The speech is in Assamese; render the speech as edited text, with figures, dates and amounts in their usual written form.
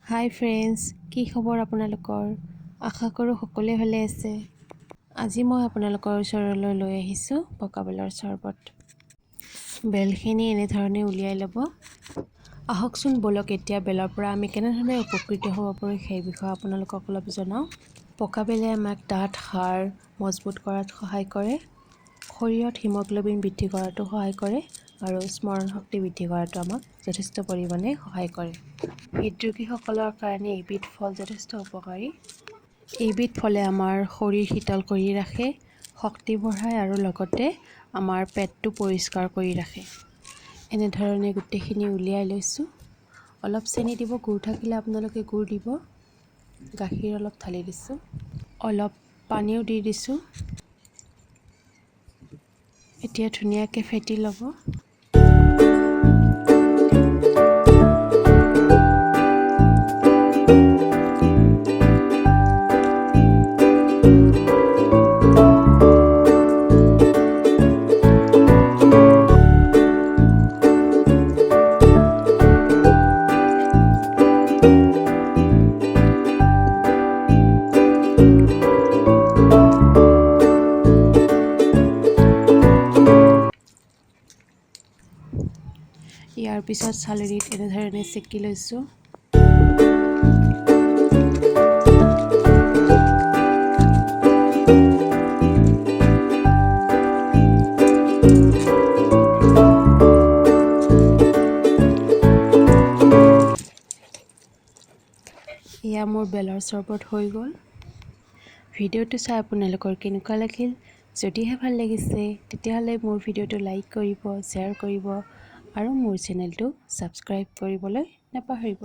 হাই ফ্ৰেণ্ডছ, কি খবৰ আপোনালোকৰ? আশা কৰোঁ সকলোৱে ভালে আছে। আজি মই আপোনালোকৰ ওচৰলৈ লৈ আহিছোঁ পকা বেলৰ চৰ্বত। বেলখিনি এনেধৰণে উলিয়াই ল'ব। আহকচোন ব'লক এতিয়া বেলৰ পৰা আমি কেনেধৰণে উপকৃত হ'ব পাৰোঁ সেই বিষয়ে আপোনালোকক অলপ জনাওঁ। পকা বেলে আমাক দাঁত হাড় মজবুত কৰাত সহায় কৰে, শৰীৰত হিমগ্ল'বিন বৃদ্ধি কৰাতো সহায় কৰে আৰু স্মৰণ শক্তি বৃদ্ধি কৰাতো আমাক যথেষ্ট পৰিমাণে সহায় কৰে। হৃদৰোগীসকলৰ কাৰণে এইবিধ ফল যথেষ্ট উপকাৰী। এইবিধ ফলে আমাৰ শৰীৰ শীতল কৰি ৰাখে, শক্তি বঢ়ায় আৰু লগতে আমাৰ পেটটো পৰিষ্কাৰ কৰি ৰাখে। এনেধৰণে গোটেইখিনি উলিয়াই লৈছোঁ। অলপ চেনি দিব, গুড় থাকিলে আপোনালোকে গুড় দিব। গাখীৰ অলপ ঢালি দিছোঁ, অলপ পানীও দি দিছোঁ। এতিয়া ধুনীয়াকৈ ফেটি ল'ব। ইয়াৰ পিছত চালনীত এনেধৰণে চেকি লৈছোঁ। এয়া মোৰ বেলৰ চৰ্বত হৈ গ'ল। ভিডিঅ'টো চাই আপোনালোকৰ কেনেকুৱা লাগিল? যদিহে ভাল লাগিছে তেতিয়াহ'লে মোৰ ভিডিঅ'টো লাইক কৰিব, শ্বেয়াৰ কৰিব আৰু মোৰ চেনেলটো ছাবস্ক্ৰাইব কৰিবলৈ নাপাহৰিব।